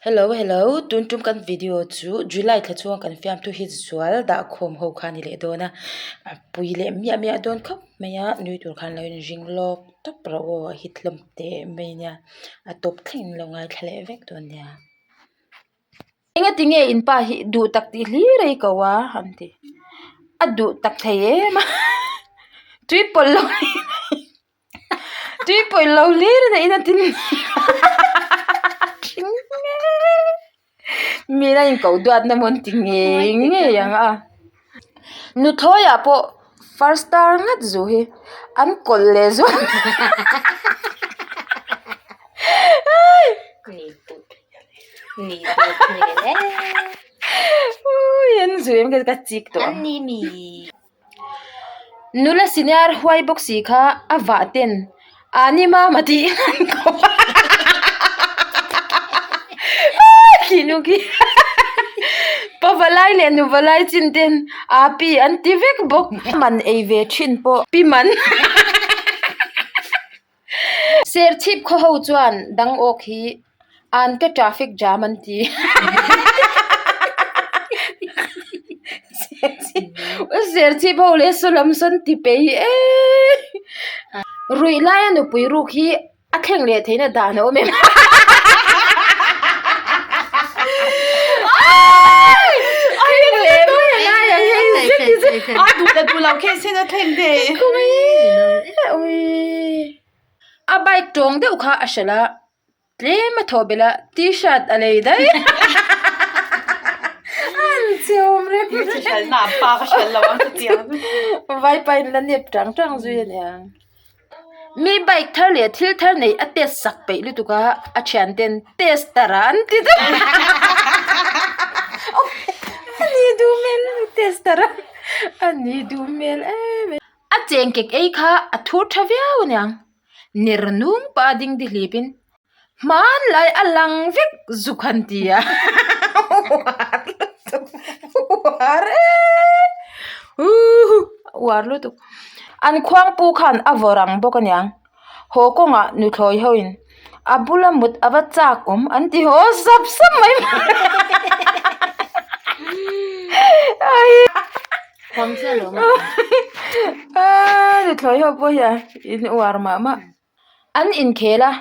Hello hello tun tum kan video chu July thla chhunga kan fiamthu hi zual dah khawm ho kha a ni leh dawn a a pui leh miah miah dawn khawp mai a nui tur khan lo inring lawk tawp rawh aw a hit hlawm teh mai nia a tawp thleng in lo ngaithla leh vek dawn nia. Enga tinge in pa hi duh tak tih hlir a i ko a an ti a duh tak thei em a tui pawlh lo tui pawlh lo hlir a in a tin mi la in koh duat na maw an ti ngei ngei ang a nuthlawi ah pawh first star ngat zu hi an kawlh leh zual Ka chik tawh ang nula senior huai bawk si kha a vah ten a ni mama tih an ko a khi nu khi pa valai leh nu valai chin ten a pi an ti vek bawk man ei ve thin pawh pi man. Serchhip khaw ho chuan dang awk hi an ke traffic jam an ti. Serchhip ho leh saw lam sawn ti peih eee. Ruih laia nupui ruk hi a thleng leh theihna dan a awm em? Thleng leh mai a ngai ang hei zet hi chu. A duh leh duh lo khen sen a thleng thei. A bike tawng deuh kha a hralh a, tlem a thawh belh a, t-shirt a lei daih. An che awm reng reng. Ti hralh na pa ka hralh lo ang chutiang. Vaipa in la nep tang tang zui a nia. Mi bike thar leh thil thar neih a test sak peih lutuk a, a thian ten tester ah an ti daih. A ni duh hmel tester a, a ni duh hmel em em. A cheng kek ei kha a thur tha viau aniang, ner nung pah a ding dihlip in hmanlai a lang vek zuk han ti a uar lutuk uar eee huuu uar lutuk an khuangpu khan a vaw rang bawk aniang haw kawngah nuthlawi ho in a bula mut a va chak awm an ti haw sap sap mai nuthlawi ho pawh hian in uar mah mah. An inkhel a,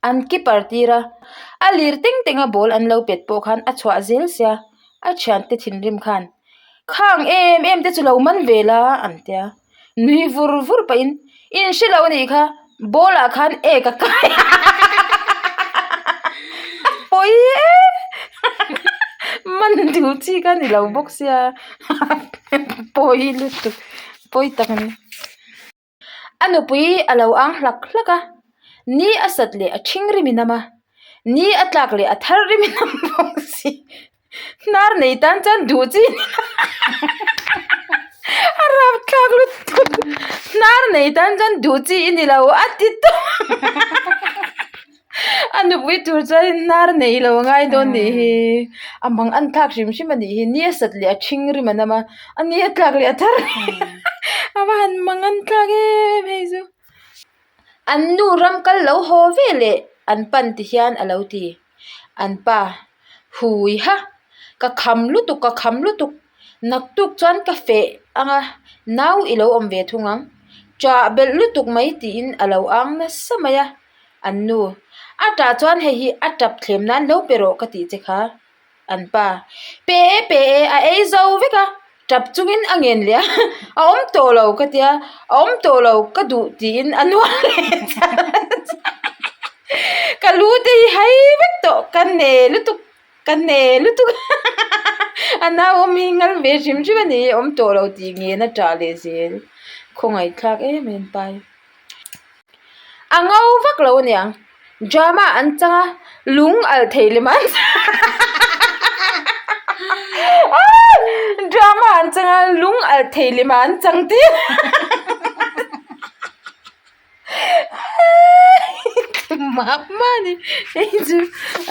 an keeper tir a, a lir teng teng a ball an lo pet pawh khan a chhuah zel sia, a thiante thinrim khan khang em em te chu lo man ve la an tia, nui vur vur pahin in hre lo anih kha ball ah khan ek a kai a pawi e man duh chi kha ni lo bawk sia pawi lutuk pawi tak a ni. A nupui a lo ang hlak hlak a, ni a sat leh a ṭhing rim in awm a, ni a tlak leh a thar rim in awm bawk si. Hnar nei tan chuan duh chi a ni lo. A rapthlak lutuk. Hnar nei tan chuan duh chi i ni lo a ti tawp. A nupui tur chuan hnar nei lo a ngai dawn nih hi. A mang an thlak hrim hrim a nih hi. Ni a sat leh a ṭhing rim an awm a, a ni a tlak leh a thar a va han mang an thlak em hei chu. An nu ram kal lo haw ve leh an pan ti hian a lo ti. An pa, Hui ha! Ka kham lutuk, ka kham lutuk. Naktuk chuan ka feh ang a, nau i lo awm ve thung ang. Ṭah belh lutuk mai tiin a lo ang nasa mai a. An nu, A tah chuan hei hi a tap thlem nan lo pe rawh ka tih che kha. An pa, Pe e, pe e, a ei zo vek a, tap chungin a ngen leh a, a awm tawh lo ka tia, a awm tawh lo ka duh tiin a nual leh char char. Ka lu te hi hai vek tawh, ka hne lutuk, ka hne lutuk a nauawm hi ngal ve hrim hrim a ni, awm tawh lo tih ngen a tah leh zel, khawngaihthlak em em pai. A ngo vak lo aniang drama an chang a lung alh thei lem an drama an chang a lung alh thei lem ah an chang tir mah mah a ni hei chu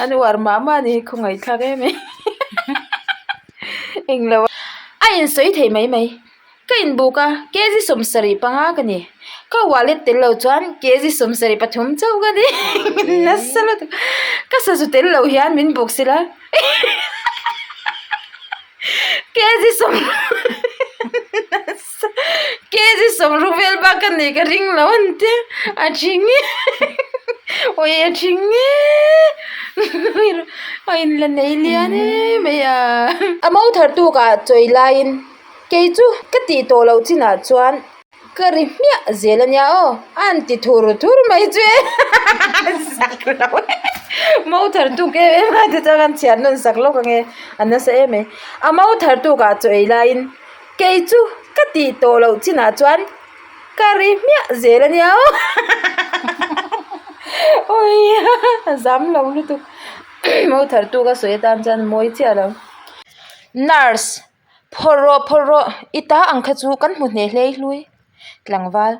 an uar mah mah a ni khawngaihthlak em mai englo a insawi thei mai mai. Ka inbuk a, kg 75 ka ni. Ka wallet tel lo chuan kg 73 chauh ka ni nasa lutuk ka sazu tel lo hian min buk sila kg sawm nasa kg 60 vel bak ka nei ka ring lo an tia a thing e awi a thing e a inla nei lian em mai a. A mo thar tukah chawi laiin kei chu ka tih tawh loh chinah chuan. Ka ri hmiah zel a nia aw, a han ti thur thur mai chu e zak lo e mo thar tuk em em a ti chuan an chhiar nawn sak lawk ang e a nasa em mai a mo thar tuk ah chaw ei laiin kei chu ka tih tawh loh chinah chuan ka ri hmiah zel a nia aw awii a zam lo lutuk mo thar tuk a sawi atan chuan a mawi chiah lo nurse. Phawrh rawh phawrh rawh i ta ang kha chu kan hmu hneh hlei hlui tlangval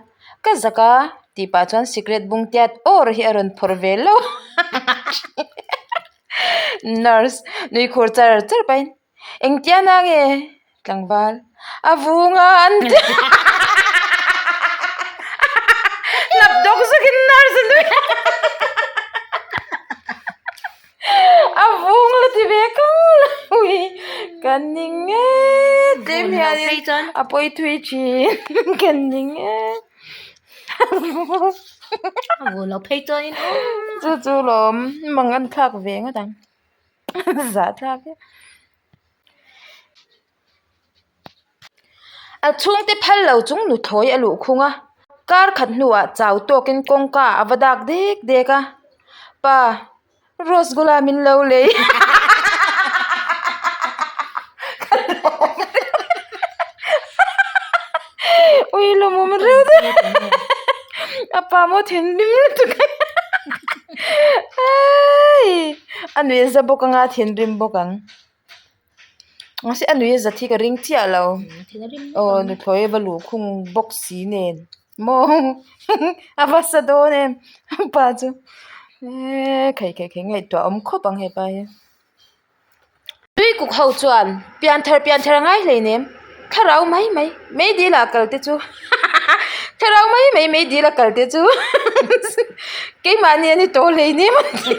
ka zak a tih pah chuan sikret bung tiat awr hi a rawn phawrh ve lo nurse nui khur char char pahin engtia na nge tlangval a vung a an ti hnap dawk zawkin nurse a nui A vung la ti ve kang la ui kan ni nge tlem hianin a pawi thui thin kan ni nge a vun lo phei chuanin chu chu lawm mang an thlak ve ngawt ang zah thlak e. A chhungte phal lo chung nuthlawi a luh khung a, kar khat hnuah chau tawkin kawngka a va dak dek dek a, Pa, rose gula min lo lei ka lawm reuh ui lawmawm reuh deuh a pa maw thinrim lutuk a nuih a za bawk anga a thinrim bawk ang. Mahse a nui a zat hi ka ring chiah lo aw nuthlawi a va luhkhung bawk si nen maw a va sa dawn em a pa chu eee khai khai khai ngaihtuah awm khawp ang hepa hi tui kuk ho chuan pianthar pianthar a ngai hleinem thlarau mai mai meidil ah kal te chu thlarau mai mai meidil a kal te chu keimahni a ni tawh hleinem a ti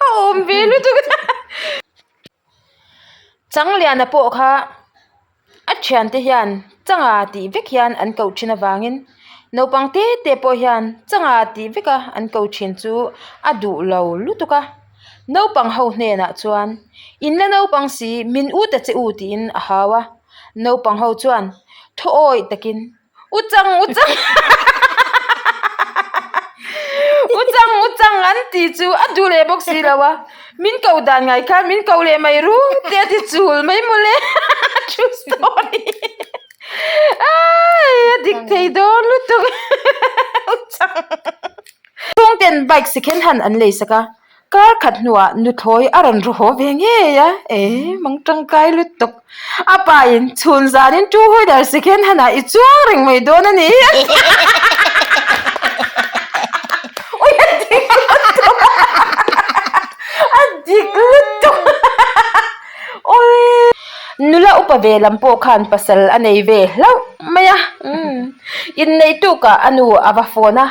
a awm ve lutuk Changliana pawh kha a thiante hian changa tih vek hian an ko thin avangin naupang te te pawh hian changa tih veka an ko thin chu a duh lo lutuk a. Naupang ho hnenah chuan in la naupang si min u ta che u tiin a hau a, naupang ho chuan thaw awih takin u chang u chang u chang u chang an tih chu a duh leh bawk si lo a, min ko dan ngai khan min ko leh mai ru te a ti chul mai mawle true story ai a dik thei dawn lutuk u chang. Chhungten bike second hand an lei sak a, kar khat hnuah nuthlawi a rawn ru haw ve ngei a, eh mang tangkai lutuk. A pa in chhun zanin two wheeler second hand ah i chuang reng mai dawn a ni. Ui a dik lutuk a dik lutuk ui. Nula upa ve lam pawh khan pasal a nei ve hlauh mai a, inneih tukah a nu a va phone a.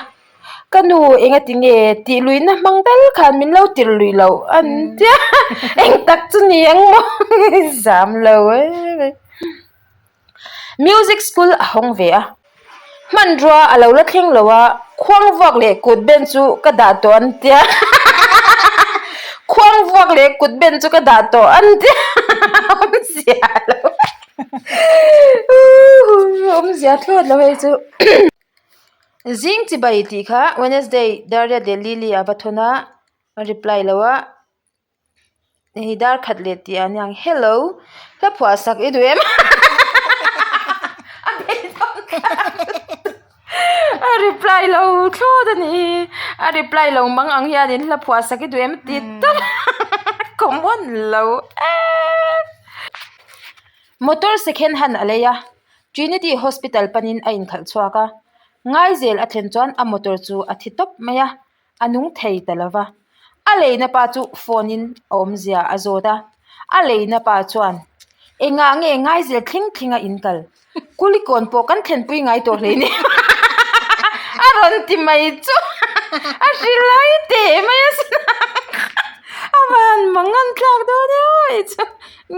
Ka nu enga ti nge tih luihna hmang tal khan min lo tir luih loh an tia eng tak chu ni ang maw zam lo em em. Music school a hawng ve a, hmanrua a lo la thleng lo a, khuang vuak leh kut ben chu ka dah tawh an tia khuang vuak leh kut ben chu ka dah tawh an tia awmzia lo awmzia thlawt lo hei chu. Zing chibai tih kha Wednesday Daria leh Lily a va thawn a a reply lo a hei dar khat leh tih ah aniang hello hla phuah sak i duh em a reply lo thlawt a ni a reply lo mang ang hianin hla phuah sak i duh em tih tawp common lo eee motor second hand a lei a. Trinity Hospital panin a inkhalh chhuak a, Ngaizel a thlen chuan a motor chu a thi tawp mai a, a nung thei ta lo va. A leina pa chu phone in a awmzia a zawt a, a leina pa chuan, Engah nge Ngaizel thleng thleng a inkal? Kulikawn pawh kan thlenpui ngai tawh hle ni a rawn ti mai chu a hrilhai teh mai a sin a van mangan thlak dawn e aw hei chu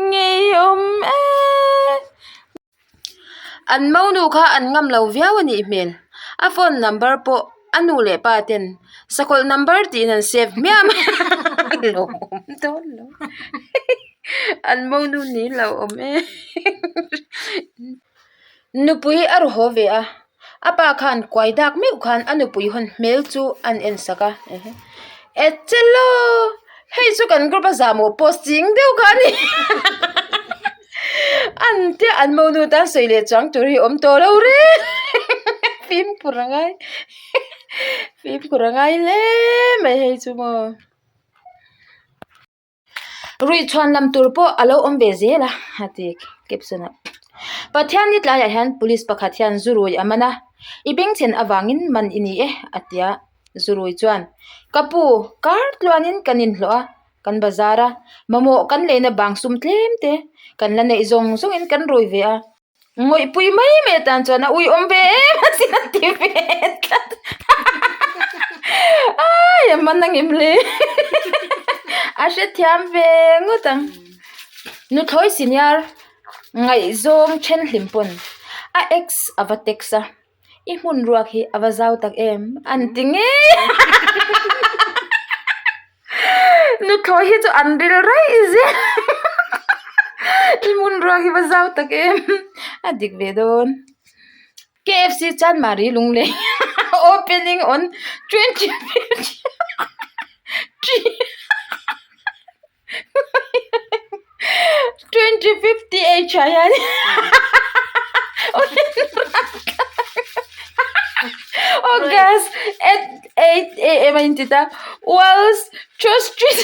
ngeiawm e. An monu kha an ngam lo viau a nih hmel a phone number pawh a nu leh pa ten sakawlh number tiin an save hmiah mai a lawmawm dawn lo an monu ni lo awm e nupui a ru haw ve a a pa khan kuai dak meuh khan a nupui hawn hmel chu an en sak a echelo hei chu kan group a zahmawh post ching deuh kha a ni. An te an monu tan sawi leh chuang tur hi awm tawh lo reng fimkhur a ngai fimkhur a ngai hle mai hei chu maw ruih chhuan lam tur pawh a lo awm ve zel a a ti caption ah Pathian ni tlaiah hian police pakhat hian zu rui a man a i bengchhen avangin man i ni e a ti a zu rui chuan ka pu kar tluanin kan inhlawh a. Kan bazar a, mamawh kan leina bang sum tlem te kan la neih zawng zawngin kan rui ve a, ngawihpui mai mai atan chuan a uiawm ve em a sin a ti ve tlat ai a man angem le a hrethiam ve ngawt ang. Nuthlawi senior ngaihzawng then hlim pawn a ex a va text a. I hmun ruak hi a va zau tak em? An ti ngei a. Nuthlawi hi chu an ril raih zel. I hmun ruak hi va zau tak em? A dik ve dawn. KFC Chanmari Lunglei opening on 2053 2058 ah hian August at 8 a.m. a inti ta Wells Trust Street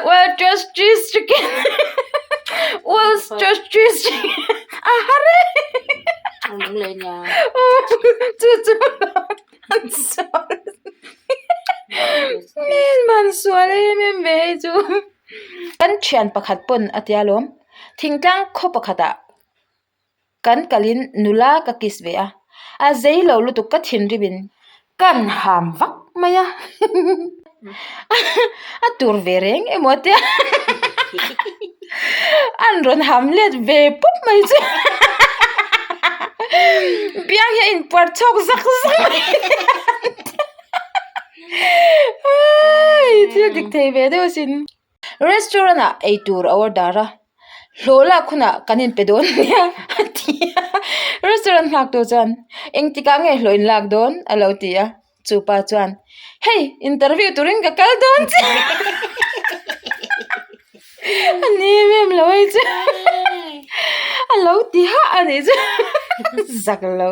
Well Trust Street Wells Trust Street a har e chu chu Man sual em em ve hei chu kan thian pakhat pawn a tia lawm thingtlang khaw pakhatah kan kalin nula ka kiss ve a a zei lo lutuk ka thinrim in kan ham vak mai a a tur ve reng emaw a tia an rawn ham let ve pawp mai chu biang hi a inpuar chhuak zak zak mai hai thil dik thei ve deuh asin restaurant ah eitur a order a hlawh lak hunah kan inpe dawn nia a ti a restaurant nghak tu chuan engtikah nge hlawh in lak dawn a lo ti a. Chu pa chuan, Hei, interview turin ka kal dawn che a ni em em lo hei chu a lo ti hah a nih chu zak lo.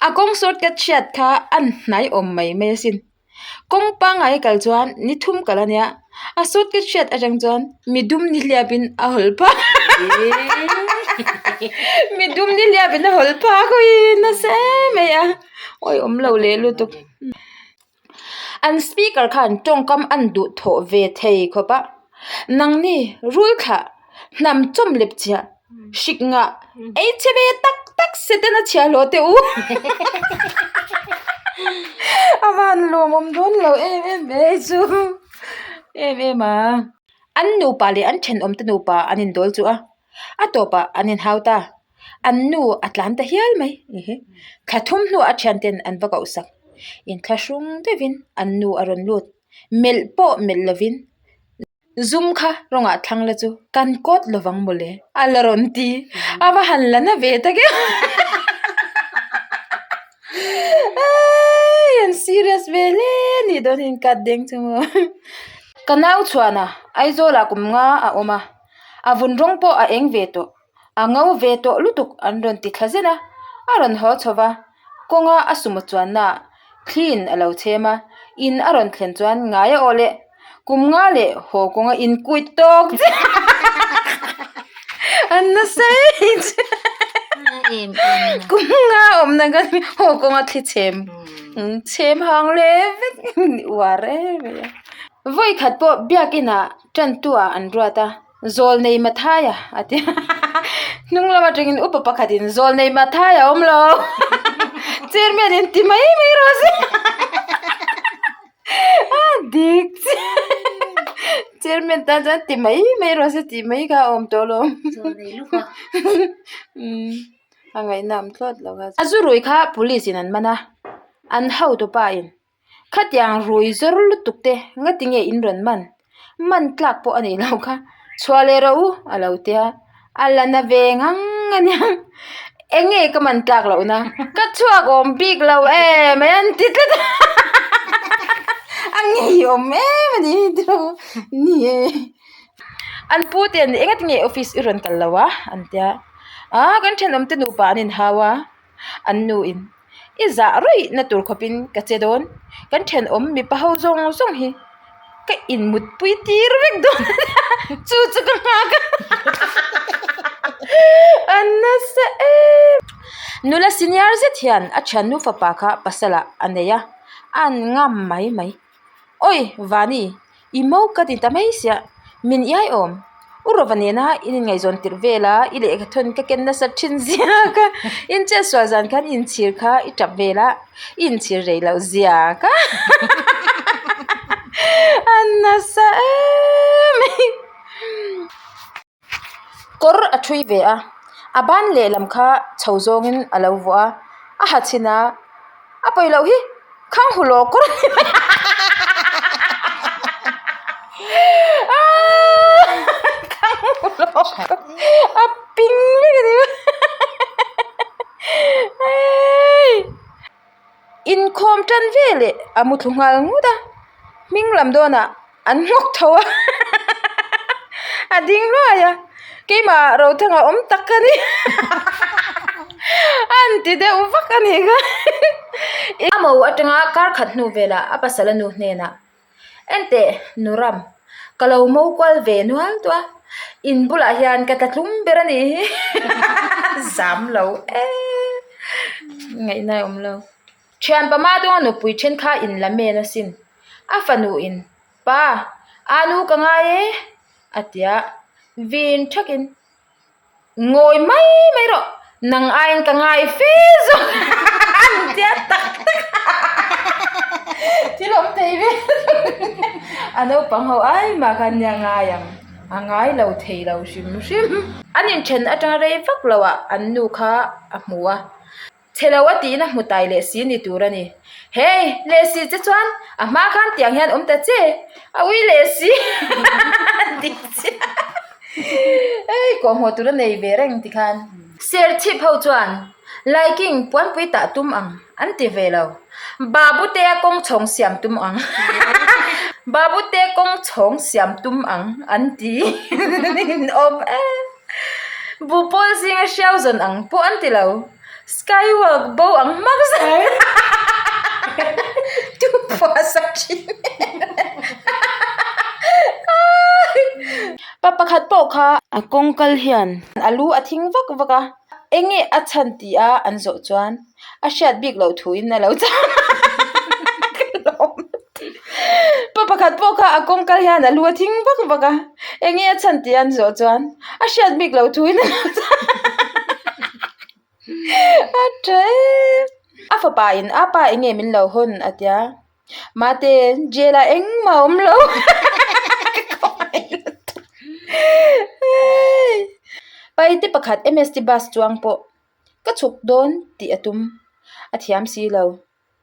A kawng shortcut hriat kha a hnai awm mai mai asin. Kawng pangngai kal chuan ni thum kal a nia, a shortcut hriat atang chuan mi dum ni hliapin a hawlh phah mi dum ni hliapin a hawlh phah khawiin nasa em mai a. Awi awm lo leh lutuk. An speaker khan tawngkam an duh thawh ve thei khawp a, nangni rul thlah hnam chawm lep chiah hrik ngah ei chhe ve tak tak se ten a chhiah hlawh teh u. A van lawmawm dawn lo em em ve hei chu em em a. An nupa leh an thenawmte nupa an indawl chu a, a tawpah an inhau ta. An nu a tlan ta hial mai thla thum hnuah a thian ten an va koh sak inthlahrung deuhin an nu a rawn lut melh pawh melh lovin zum kha rawngah thlang la chu kan kawt lovang mawle a la rawn ti a va han la na ve tak em eii an serious ve hle a nih dawn hi inkat deng chu maw ka nau chhuan a Aizawl ah kum nga a awm a a vun rawng pawh a eng ve tawh. A ngo ve tawh lutuk an rawn ti thla zen a, a rawn haw chho va, kawnga a sumo chuanna ah thliin a lo chhem a, in a rawn thlen chuan ngai a awh leh kum nga leh haw kawnga in kuit tawk che an nasa em kum nga awmna kan haw kawnga thli chhem chhem hang leh vek uar em mai a. Vawikhat pawh biakin ah tantu ah an ruat a. Zawlnei Mathaia a ti a, hnung lam atangin upa pakhatin Zawlnei Mathaia a awm lo, chairman in ti mai mai rawh se a dik chiah chairman tan chuan ti mai mai rawh se tih mai kha a awm tawh lo umm a ngaihnam thlawt lo a, a zu rui kha police in an man a, an hotupa in. Khatiang rui zawr lutuk te ngati nge in rawn man? Man tlak pawh a nei lo kha. Chhuah leh rawh u a lo tia. A la na ve ngang a nia. Eng nge ka man tlak loh na? Ka chhuak awm bik lo em mai an ti tlat a. A ngeiawm em a ni tiraw? Ni e. An pu te an engati nge office i rawn kal lo a? An tia. Aa kan thenawm te nupa an inhau a. An nu in. I zah rawih na tur khawpin ka che dawn, kan thenawm mipa ho zawng zawng hi ka inmutpui tir vek dawn a nia, chu chu ka nghak a a nasa em. Nula senior zet hian a thiannu fapa kha pasal ah a nei a, a an ngam mai mai. Awi Vani, i mo ka ti ta mai sia, min iai awm. U Rova nena in inngaihzawn tirh vel a, i lehkha thawn ka ken nasa thin zia ka, in chetsual zan khan inchhir kha i tap vel a, i inchhir rei loh zia ka a nasa em mai. Kawr a thui ve a, a ban lehlam kha chho zawngin a lo vuah a, a ha chhin a, a pawi loh hi khang hu law kawr a ni mai a khang hu law kawr a ping vek a ni mai hei inkhawm tan veleh a mu thlu nghal ngut a hming lam dawnah. An nghawk tho a a ding hluai a keimah Rothanga awm tak ka ni a an ti deuh vak a nih kha a mo atanga kar khat hnu velah a pasal a nu hnenah enteh nu ram ka lo mo kual ve nual tawh a in bulah hian ka tla tlum ber a nih hi zam lo e ngaihna a awm lo. Thian pama dawnga nupui then kha in la men asin. A fanu in, Pa, aa nu ka ngai e, a ti a. Vin thakin, Ngawi mai mai rawh, nang aiin ka ngai fe zawk an ti a tak tak thil awm thei ve a naupang ho ai mah khan nia ngai ang, a ngai lo thei lo hrim hrim. An inthen atanga rei vak loah an nu kha a hmu a. Chhe lo a tiin a hmu tai leh si ni tur a ni. Hey, leh si che chuan a hma khan tiang hian awm ta che, a ui leh si dik chiah. Ei, kawhhmuh tur a nei ve reng ti khan. Serchhip ho chuan Laiking puanpui tah tum ang an ti ve lo. Babutea kawng chhawng siam tum ang Babute kawng chhawng siam tum ang an ti awm e. Buhpawl zinga hriau zawn ang pawh an ti lo. Skywalk bo ang hmak zai tu phuah sak thin Pa pakhat pawh kha a kawng kal hian a lu a thing vak vak a eng nge a chhan tih a an zawh chuan a hriat bik loh thu in a lo chhang Pa pakhat pawh kha a kawng kal hian a lu a thing vak vak a eng nge a chhan tih a an zawh chuan a hriat bik loh thu in a lo chhang a tha em a fapa in a pa eng nge min lo hawn a tia mate jail ah engmah a awm lo paite pakhat M_S_T bus chuang pawh ka chhuk dawn tih a tum a thiam si lo.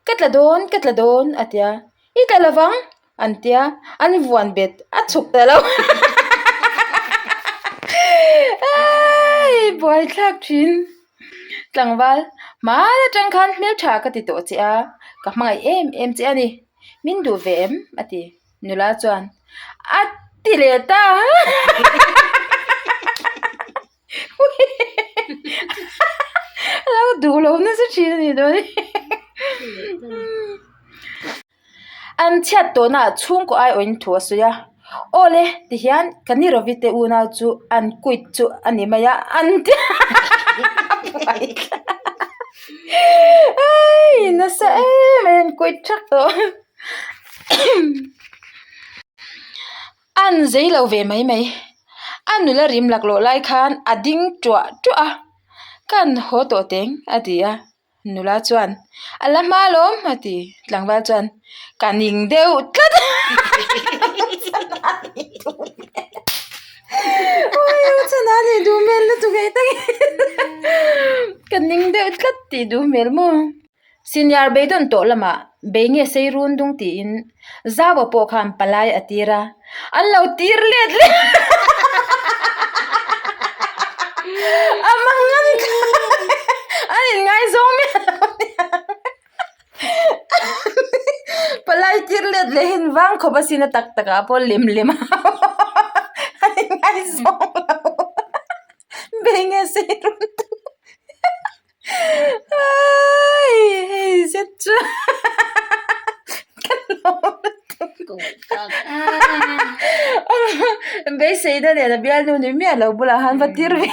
Ka tla dawn, ka tla dawn a tia, i tla lovang an tia, an vuan bet a chhuk ta lo Aii buaithlak thin tlangval hman atang khan hmeltha ka ti tawh che a, ka hmangaih em em che a ni, min duh ve em a ti. Nula chuan a ti leh ta A lo duh lo nasa thin a ni dawn An chhiat tawhna ah chhungkaw ai awin thu a sawi a aw le tihian ka ni Rovi te unau chu an quit chu a ni mai a an ti a nasa em em an quit thak tawh. An zei lo ve mai mai. A nula rim laklawh lai khan a ding tuah tuah a, Kan haw tawh teng, a ti a. Nula chuan, A la hma alawm, a ti. Tlangval chuan, Ka ning deuh tlat a. Ka ning deuh tlat tih duh hmel maw? Senior beidawn tawh lamah bei nge sei run dung tiin Zau-a pawh khan palai a tir a, an lo tir let leh a mangan an inngaizawng miah lo nia palai tir let leh hin vang khawp asin a tak takah pawh lem lem a an inngaizawng lo bei nge sei run dung. Hei zet chu ka hlawm lutuk beisei na nen a bialnu ni miah lo bulah khan va tir ve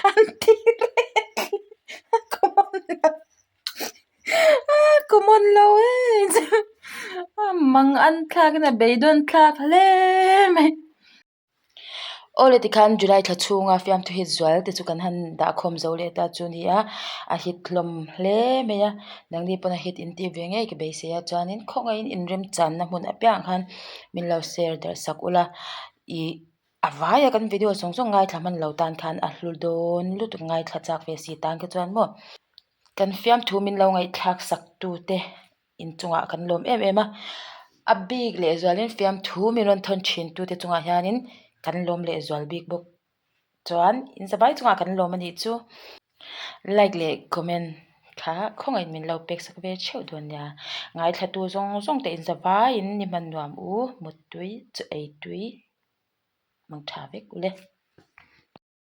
an tir a common lo a common lo e mang an thlak in a beidawn thlak hle mai. Aw le tikhan July thla chhunga fiamthu hit zual te chu kan han dah khawm zo leh ta chu ni a, a hit hlawm hle mai a, nangni pawn a hit in tih ve ngei ka beisei a chuanin khawngaihin inremchanna hmun apiang khan min lo share darh sak ula ih a vaia kan video zawng zawng ngaithla hman lo tan khan a hlu dawn lutuk ngaithla chak ve si tan kha chuan maw kan fiamthu min lo ngaihthlak sak tu te. Inchungah kan lawm em em a, a bik lehzualin fiamthu min rawn thawn thin tute chungah hianin kan lawm lehzual bik bawk chuan in zavai chungah kan lawm a nih chu. Like leh comment kha khawngaihin min lo pek sak ve theuh dawn nia, ngaithlatu zawng zawng te in zavaiin ni hman nuam u, muttui chu ei tui mang tha vek u le.